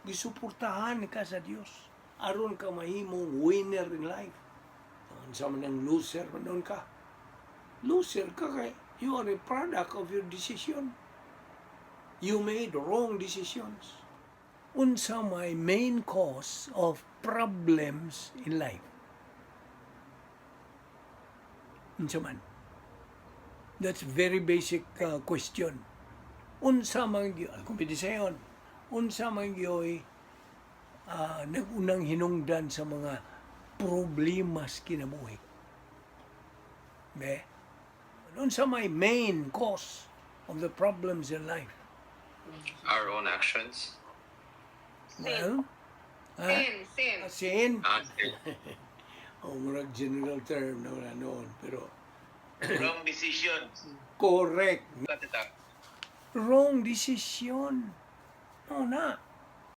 Gisuportahan ka sa Dios aron ka mahimong winner in life. Unsa man ang loser man nuon ka? Loser ka kay you are a product of your decision. You made wrong decisions. Unsa may main cause of problems in life? Unsa man? That's very basic question. Unsa man gyud, kung pwede sayon, unsa man gyoy nag-unang hinungdan sa mga problema sa kinabuhi? Be? Unsa may main cause of the problems in life? Our own actions. Well, ah, Sin, sin. Sin. Ah, Oh, murag general term na wala nuon. Pero, Wrong decision. Correct. Tita. Wrong decision. No na.